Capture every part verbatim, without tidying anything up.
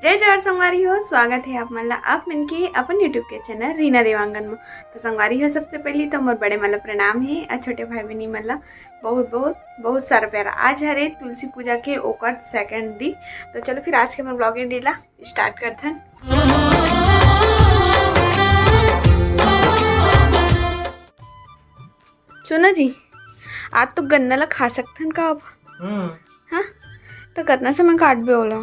जय जोहार संगवारी हो, स्वागत हे आप मन ला, आप मन के अपन YouTube के चैनल रीना देवांगन म। तो संगवारी हो, सबसे पहली तो मोर बड़े मन ला प्रणाम हे, अउ छोटे भाई बहिनी मन ला बहुत, बहुत, बहुत सारा प्यार। आज हरे तुलसी पूजा के ओकर सेकंड दिन, तो चलो फिर आज के हमर ब्लॉगिंग डे ला स्टार्ट करथन। सुना जी, आज तो गन्ना ला खा सकथन का अब? हम्म। हाँ, तो कतना समय काटबे ओला?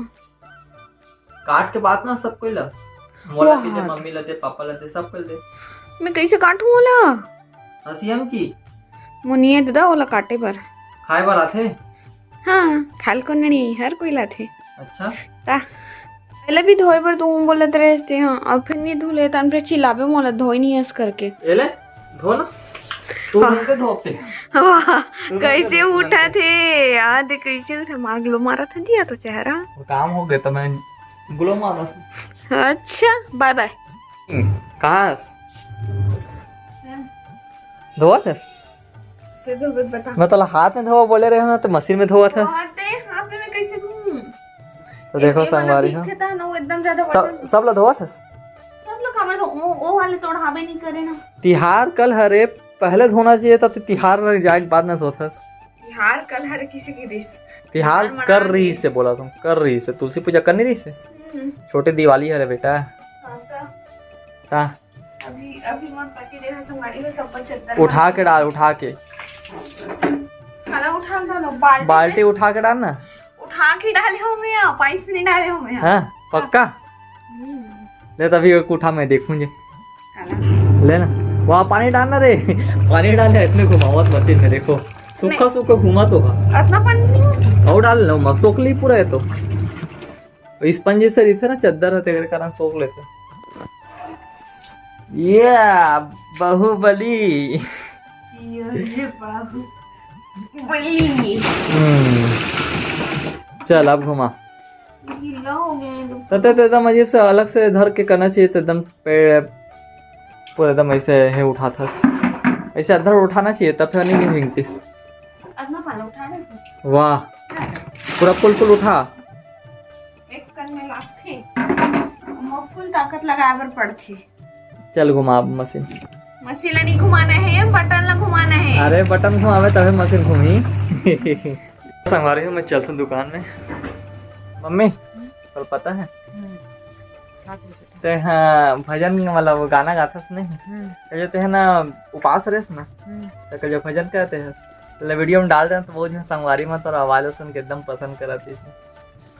काट के बात ना सब कोई ला, मोला वो दे, हाथ। मम्मी ला दे, पापा ला दे, सब कोई दे। मैं कैसे काटूं ओला? हसीएम जी। मुनिया दादा ओला काटे बर। खाए बर आथे? हाँ, खाल को नहीं, हर कोई लाथे। अच्छा। ता, पहले भी धोए बर तू बोलत रहे थे, हाँ, अब फिर नहीं धुले, तन फिर चिल्लाबे मोला धोई नहीं हस करके। एले, धो ना। तू हाँ। मिलके धो पे। वाह, तू मिलके कैसे धो, उठा मिलके। थे यार, कैसे उठा, मार ग्लो मारा था जी या तो चेहरा। वो काम हो गया तो मैं ग्लो मारा था। अच्छा, बाय बाय। कहाँ हस? धोवत हस? से धोवत बता। मैं तोला हाथ में धोवा बोले रहे हो ना, तो मशीन में धोवत हस। हाथ दे, हाथ में मैं कैसे धोऊं? तो देखो एक, एक वाला संगवारी हो। दिखे था ना, वो एकदम ज्यादा सब, वजन। सब ला धोवत हस? सब ला काबर धो, ओ, ओ वाले तो ओढ़ाबे नहीं करे ना। तिहार कल हरे, पहले धोना चाहिए था, तो तिहार में जाए के बाद ना धोत हस। तिहार कल हरे किसी की रिस। तिहार तिहार मना कर रही रही। से बोला तुम, कर रही से, तुलसी पूजा करनी रही से। हम्म। छोटे दिवाली हरे बेटा। हाँ, तो ता। अभी, अभी मोर पति देव संगवारी हो, सब चद्दर उठा के डाल, उठा के। काला उठा के डालो, बाल्टी बाल्टी में। उठा के डाल ना। उठा के डाले हो मैं, पाइप से नहीं डाले हो मैं। हाँ, पक्का? हम्म। ले तभी एक उठा, मैं देखूं जे। काला। ले ना, वहाँ पानी डाल ना रे। पानी डाल दे, इतने घुमावत मशीन में देखो। सूखा नहीं। सूखा घुमा तो का। इतना पानी नहीं है। और डाल लो, मग सोख ली पूरा है तो। स्पंज से रहिथे ना, चद्दर ह, तेकर कारण सोख लेथे। ये बाहुबली। जियो रे बाहुबली। हम्म। चल, अब घुमा। गीला हो गया है। तते तो एकदम अजीब से अलग से धर के करना चाहिए, तो एकदम पे-, पूरा एकदम ऐसे है उठाथस। ऐसे अधर उठाना चाहिए, तब फिर नहीं भिंगतीस। अतना पाला उठा रहे थे। वाह, पूरा फुल फुल उठा। एक कन में लागथे, ओमा फुल ताकत लगाए बर पड़थे। चल घुमा अब मशीन। मशीन ला नहीं घुमाना है, बटन ला घुमाना है। अरे बटन घुमावे तबे मशीन घूमी। संगवारी हो, मैं चलथन दुकान में। मम्मी, कल पता है? हम्म। का कहिस? ते हाँ, भजन वाला वो गाना गाथस नहीं? हम्म। कहियो ते है ना, उपास रेस ना? हम्म। तो कहियो भजन करते हैं। तो ले वीडियो में डाल देना, तो बहुत झन संगवारी मन तोर आवाज सुन के एकदम पसंद करत रहिस।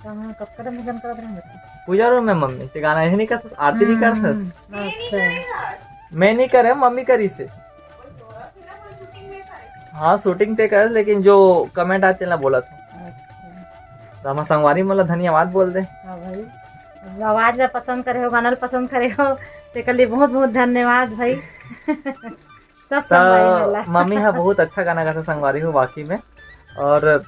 कहाँ, कब कदम भजन करत रहे? पूजा रूम में मम्मी, ते गाना यही नहीं करथस, आरती भी हम्म, करथस। अच्छा। मैं नहीं करे, मम्मी करी से। हाँ, शूटिंग ते करे, लेकिन जो कमेंट आथे ना बोलत हूँ। अच्छा। तो हम संगवारी मन ला धन्यवाद बोल दे। हाँ भाई, आवाज ला पसंद करे हो, गाना ला पसंद करे हो, तेकर लिए बहुत बहुत धन्यवाद भाई। सब संगवारी मन ला। तो मम्मी हा बहुत अच्छा गाना गाथे संगवारी हो वाकई में, और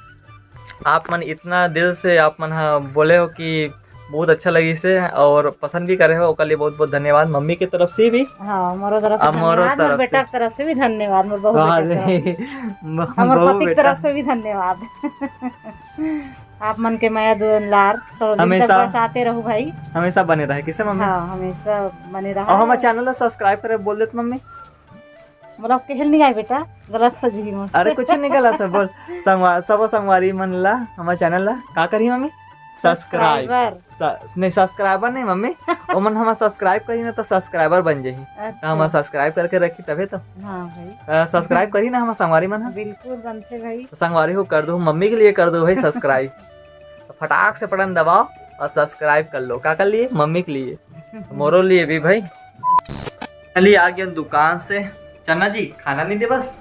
आप मन इतना दिल से आप मन हा बोले हो कि बहुत अच्छा लगिस हे और पसंद भी करे हो, ओकर लिए बहुत बहुत धन्यवाद मम्मी के तरफ से भी। हाँ, मोरो तरफ से अब मोरो धन्यवाद, मोर तरफ बेटा से। के तरफ से भी धन्यवाद, मोर बहू बेटा के अरे, तरफ से। ब-, हमर बहू पति के बेटा। तरफ से भी धन्यवाद। आप मन के मया दुलार सौ दिन तक हमेशा बरसाते रहू भाई। हमेशा बने रहे, किसे मम्मी? हाँ, हमेशा बने रहे। और हमारे चैनल ला सब्सक्राइब करे बोल देत मम्मी। मोला केहे ल नहीं आए बेटा, गलत हो जही मोर से। अरे कुछ नहीं गलत है, बोल। संगवा-, सबो संगवारी मन ला, हमारे चैनल ला का करी मम्मी? सब्सक्राइब। सब्सक्राइबर। स-, नहीं, सब्सक्राइबर नहीं मम्मी, ओमन हमार सब्सक्राइब करी ना तो सब्सक्राइबर बन जही। अच्छा। तो हमार सब्सक्राइब करके रखी तबे तो। हाँ भाई। अ, सब्सक्राइब करी ना हमार संगवारी मन ह। बिल्कुल बनथे भाई। तो संगवारी हो कर दो, मम्मी के लिए कर दो भाई सब्सक्राइब। तो फटाक से बटन दबाओ और सब्सक्राइब कर लो। का कर लिए? मम्मी के लिए। मोरो लिए भी भाई। चलिए आ गया दुकान से। चन्ना जी, खाना नहीं दे बस?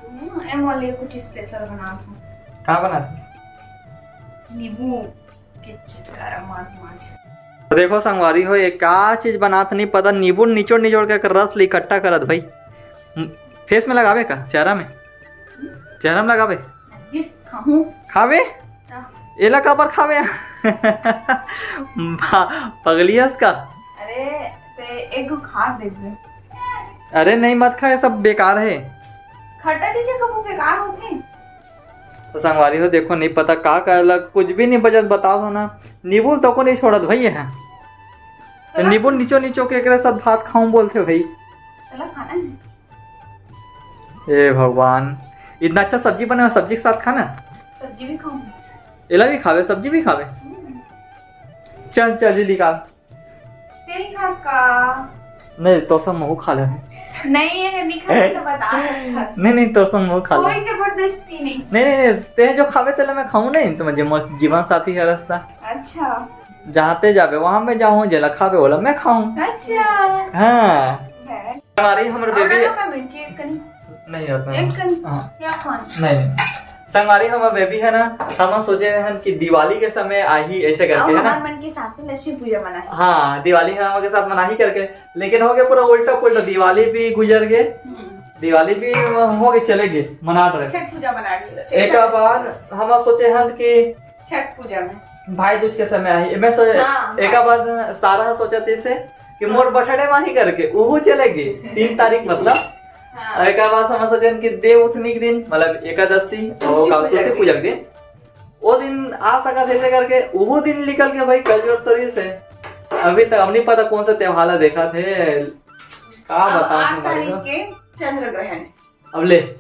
हम्म, ए मोले कुछ स्पेशल बना था। का बना था? नींबू के चटकारा मार मार। तो देखो संगवारी हो, ये का चीज बनात नहीं पता, नींबू निचोड़ निचोड़ के एकर रस ले इकट्ठा करत भाई। हम्म, फेस में लगावे का? चेहरा में? चेहरा में लगावे? जी, खाहूं। खावे? हाँ। एला काबर खावे? बा-, पगलियस का? अरे, ते एक गो खा देबे। अरे नहीं, मत खा, ये सब बेकार है। खट्टा चीज कबू बेकार होथे? तो संगवारी हो, देखो, नहीं पता का का लग, कुछ भी नहीं बचत, बता दो ना। नींबू तको नहीं छोड़त भाई, ये है। तो नींबू निचो निचो के एकरे साथ भात खाऊं बोलथे भाई। चला खाना है। ए भगवान, इतना अच्छा सब्जी बना, सब्जी के साथ खाना। सब्जी भी खाऊं। एला भी खावे, सब्जी भी खावे। हम्म। चल चल, जल्दी निकाल। तेरी खास का? नहीं, तो सब महू खा ले। नहीं, अगर नहीं खा तो बता सकता। नहीं नहीं, तो सब महू खा ले। कोई जबरदस्ती नहीं। नहीं नहीं नहीं, ते जो खावे तेला मैं खाऊं नहीं, तो मुझे मस्त जीवन साथी है रास्ता। अच्छा। जहाँ ते जावे वहाँ मैं जाऊँ, जेला खावे ओला मैं खाऊं। अच्छा। हाँ। है। संगवारी हमर और बेबी डालो का मिर्ची एक कनी? नहीं रहता। एक कनी? हाँ। या कौन? नहीं नहीं। संगवारी हमर बेबी है ना, हम सोचे रहन कि दिवाली के समय आही ऐसे करके, और है ना? हमार मन के साथ में लक्ष्मी पूजा मनाही। हाँ, दिवाली हमर के साथ मनाही करके, लेकिन हो गया पूरा उल्टा पुल्टा। दिवाली भी गुजर गए, हम्म। दिवाली भी हो गए, चले गए, मना रहे। छठ पूजा मना रही। एक बार हम सोचे हन कि छठ पूजा में भाई दूज के समय आही, मैं सोचे, हाँ, एक बार सारा सोचा थे से कि मोर बर्थडे में ही करके उहू चले गए तीन तारीख, मतलब। हाँ। और एक बार समझ सकें कि देव उठनी के दिन, मतलब एकादशी और तुलसी पूजा के दिन, वो दिन आ सका थे करके उहू दिन निकल के भाई कल जोर तोरी से। अभी तक अब नहीं पता कौन सा त्योहार देखा थे, का बताऊं आठ तारीख के चंद्र ग्रहण। अब ले,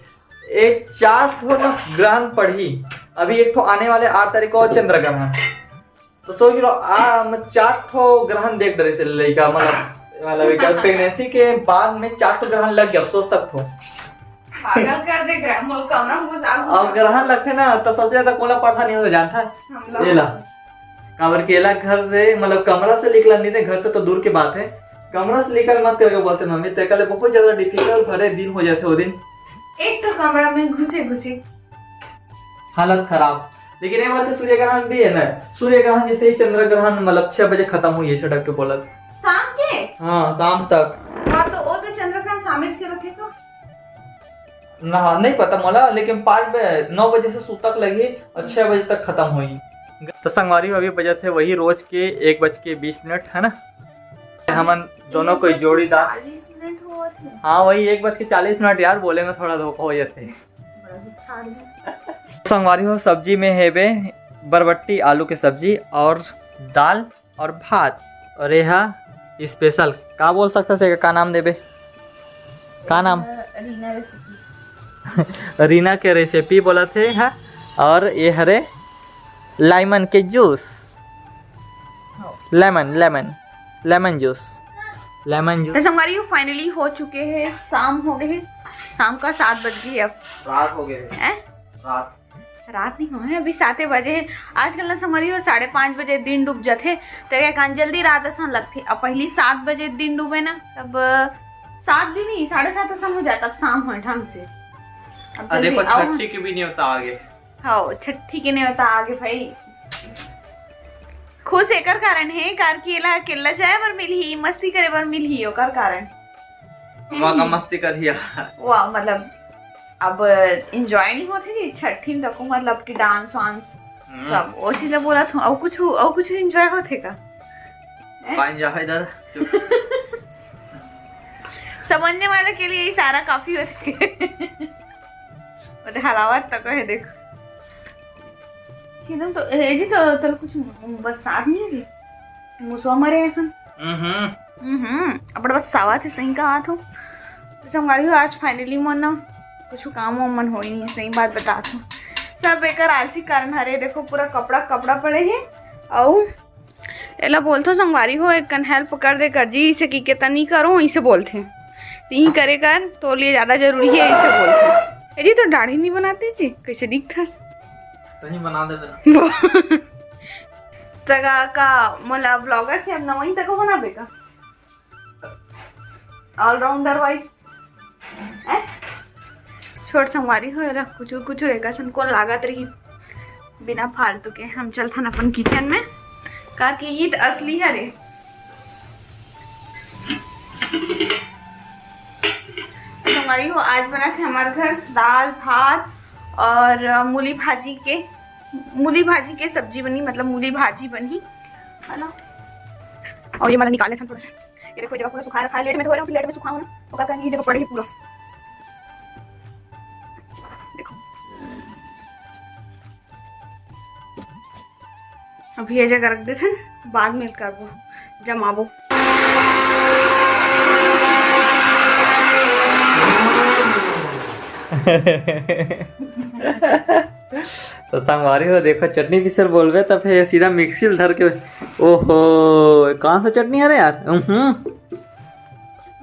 एक चार ठो न ग्रहण पड़ही। अभी एक ठो आने वाले आठ तारीख को और चंद्र ग्रहण। तो सोच लो, आ, मैं चार ठो ग्रहण देख डरे से लइका, मतलब, मतलब एक प्रेगनेंसी के बाद में चार ठो ग्रहण लग गया, सोच सकत हो। पागल कर दे ग्रहण, मोर कमरा में घुसा, घुसा। अब ग्रहण लगथे ना, तो सबसे ज्यादा कोला पड़ता नहीं होता जानता। हम लोग ये ला। काबर के एला घर से, मतलब, कमरा से निकला नहीं थे, घर से तो दूर की बात है, कमरा से निकल मत करके बोलते मम्मी, तो एकले बहुत ज्यादा डिफिकल्ट भरे दिन हो जाते वो दिन। एक तो कमरा में घुसे घुसे हालत खराब। लेकिन ये बात तो सूर्य ग्रहण भी है ना, सूर्य ग्रहण जैसे ही चंद्र ग्रहण, मतलब, छह बजे खत्म हुई है, छटक के बोलत। शाम के? हाँ, शाम तक। हाँ, तो वो तो चंद्र ग्रहण सामिज के रखे का? ना, नहीं पता मोला, लेकिन पाँच बजे, नौ बजे से सूतक लगी और छह बजे तक खत्म हुई। तो संगवारी हो, अभी बजत है वही रोज के एक बज के बीस मिनट, है ना? हमन दोनों एक कोई बज के जोड़ीदार। चालीस मिनट हुआ थे। हाँ, वही एक बज के चालीस मिनट यार, बोले में थोड़ा धोखा हो जाते। बड़ा भी ठाड़ है। संगवारी हो, सब्जी में हेबे बरबट्टी आलू के सब्जी और दाल और भात। और ये हा स्पेशल, का बोल सकता से, का नाम देबे? का नाम? अ, रीना रेसिपी। रीना के रेसिपी बोलत हे, हा। और ये हरे लेमन के जूस। हाँ। Lemon, lemon, lemon juice, lemon juice. तो संगवारी हो, फाइनली हो चुके हैं, शाम हो गए हैं, शाम का सात बज गई अब। रात हो गए हैं। हैं? रात। रात नहीं हुए हैं, अभी साते बजे हैं। आजकल ना संगवारी हो, साढ़े पाँच बजे दिन डूब जाते, तो ये कान जल्दी रात असन लगते। अब पहली सात बजे दिन डूबे ना, तब सात भी नहीं, साढ़े सात असन हो जाता, अब शाम हो ढंग से। अब आ, जल्दी देखो, आओ। छठी के भी नहीं होता आगे। हाँ, छठी के नहीं होता आगे भाई। खुश एकर कारण है, कार की एला अकेला जाए बर मिलही, मस्ती करे बर मिलही, ओकर कारण। वाह, का मस्ती कर लिया। वाह, मतलब, अब एंजॉय नहीं होते कि छठी में तको, मतलब, कि डांस वांस, हम्म। सब वो चीजें बोला था, और कुछ, और कुछ एंजॉय होते का? हैं? का एंजॉय है इधर? चुप। समझने वाले के लिए इशारा काफी होते। मतलब, हलावत तक है, देख। सीधम तो, ए जी, तो तल कुछ बरसात नहीं है जी? मुसवा मरे ऐसन। हम्म। हम्म, अब बस सावा थे, सही कहा थो। तो संगवारी हो, आज फाइनली मन ना कुछ काम वाम मन होई नहीं है, सही बात बता थो। सब एकर आलसी कारण हरे। देखो, पूरा कपड़ा, कपड़ा पड़े है। अउ एला बोलथो, संगवारी हो, एक कन हेल्प कर दे कर जी, इसे की के तनी करो, इसे बोलथे। तीही करे कर, तो लिए ज्यादा जरूरी है, इसे बोलथे। ए जी, तो दाढ़ी नहीं बनाते जी, कैसे दिखथस? सही बना दे बेटा। तगा का मोला ब्लॉगर से अब नवई तक बनाबे का? Allrounder wife. हैं? छोट संगवारी हो, एला कुचुर कुचुर एका सन कोन लागत रही, बिना फालतू के। हम चलथन अपन किचन में, कार के ईद असली हरे। संगवारी हो, आज बनत हे हमार घर दाल, भात और, अ, मूली भाजी के, मूली भाजी के सब्जी बनी, मतलब मूली भाजी बनी, है ना? और ये मतलब निकाले थे थोड़ा सा, ये देखो, ये जगह पूरा सुखा रखा है, लेट में धो रहे हो, फिर लेट में सुखाओ ना, तो क्या करेंगे, ये जगह पड़ी है पूरा। देखो, अभी ये जगह रख देथन, बाद में करबो, जमाबो। तो संगवारी हो, देखो, चटनी पीसे ल बोलबे त फेर सीधा मिक्सी ल धर के, ओहो, कौन सा चटनी हरे यार? उहुं।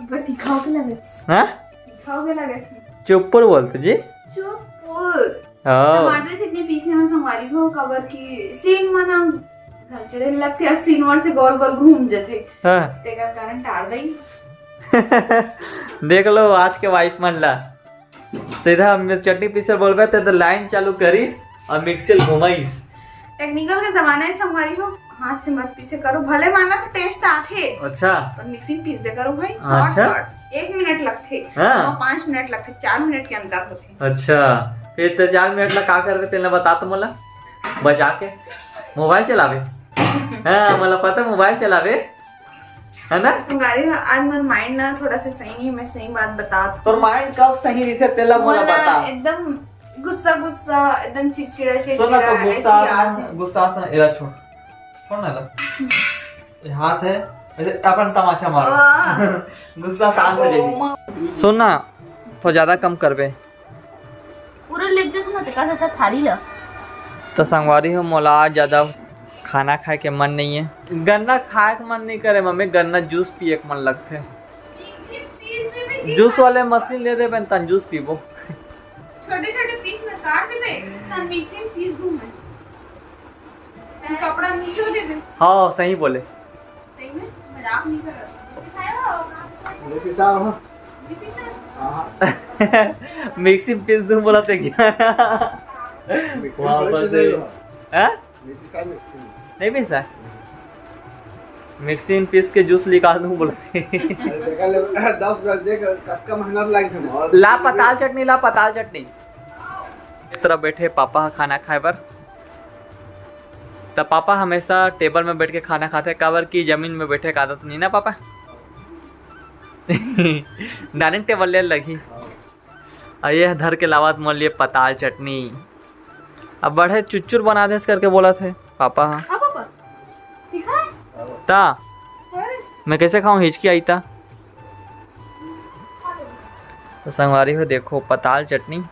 ऊपर तीखा होके लगत। हाँ? तीखा होके लगत। चुप्पुर बोलते जी। चुप्पुर। हाँ। टमाटर चटनी पीसे में संगवारी हो, काबर कि सील मन घसड़े लगथे, सील मन से गोल गोल घूम जथे। हाँ। तेकर कारण टार दई। देख लो आज के वाइफ मन ला, सीधा हम चटनी पीसे बोलबे ते तो लाइन चालू करिस और मिक्सी ल घुमाइस। टेक्निकल का जमाना है संगवारी हो, हाथ से मत पीसे करो, भले माना तो टेस्ट आथे, अच्छा। पर मिक्सी में पीस दे करो भाई, अच्छा। शॉर्टकट, एक मिनट लगथे, हाँ। वहाँ पाँच मिनट लगथे, चार मिनट के अंतर होथे। अच्छा, फिर तो चार मिनट ला का करबे, तेला बता तो मोला, बजा के मोबाइल चलावे। हाँ, मोला पता मोबाइल चलावे, है ना? संगवारी हो, आज मोर माइंड ना थोड़ा सा सही नहीं, मैं सही बात बता। तोर माइंड कब सही रहिथे, तेला मोला मोला बता। एकदम गुस्सा गुस्सा, एकदम चिड़चिड़ा, सुन ना, तो चिड़चिड़ा, गुस्सा ऐसी आता आदत ना, है। गुस्सा आता ना, एला छोड़, छोड़ ना ला। ये हाथ है, ऐसे अपन तमाचा मारो। वाह। गुस्सा शांत हो जाएगी। सुन ना, तो ज्यादा कम करबे। पूरा ले जत ना, तेका से अच्छा थारी ला। तो संगवारी हो, मोला आज ज्यादा खाना खाए के मन नहीं है। गन्ना खाए के मन नहीं करे मम्मी, गन्ना जूस पिए के मन लगथे। जूस वाले मशीन ले देबे न, तन जूस पीबो। छोटे छोटे पीस में काट देबे, तन मिक्सी में पीस दूं मैं। तन कपड़ा नीचे देबे। हाँ, सही बोले। सही में? मजाक नहीं कर रहा। ले पिसा हो। ये पीसा? हाँ। मिक्सी में पीस दूं बोला थे क्या? मिक्सी में वापस पीस दे। दो। हैं? नहीं पिसा, मिक्सी में। नहीं पीसा? मिक्सी में पीस के जूस निकाल दूं बोला थे। अरे देखा ले, दस रुपया दे के कतका मेहनत लाग है। ला पताल चटनी, ला पताल चटनी। एक तरफ बैठे पापा खाना खाए बर। त पापा हमेशा टेबल में बैठ के खाना खाथे, काबर कि जमीन में बैठे के आदत नहीं ना पापा। डाइनिंग टेबल ले लगही। और ये धर के लावत मोर लिए पताल चटनी। अब बढ़े चुचुर बना देस करके बोलत हे पापा ह। हाँ पापा, ठीक है। ता अरे। मैं कैसे खाऊं, हिचकी आई ता। तो संगवारी हो, देखो पताल चटनी,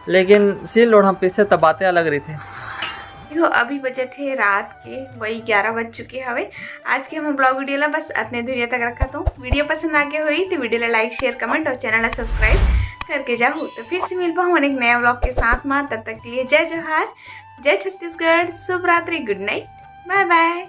लेकिन सील लोढ़ा पीसथे त बातें अलग रहिथे। देखो, अभी बजे थे रात के वही ग्यारह बज चुके हवे। आज के हमर ब्लॉग वीडियो ला बस अतने दूरिया तक रखत हूँ। वीडियो पसंद आ गया होई तो वीडियो ला लाइक, शेयर, कमेंट और चैनल ला सब्सक्राइब करके जाहू। तो फिर से मिलबो हम एक नया ब्लॉग के साथ मा। तब तक के लिए जय जोहार, जय छत्तीसगढ़, शुभ रात्रि, गुड नाइट, बाय बाय।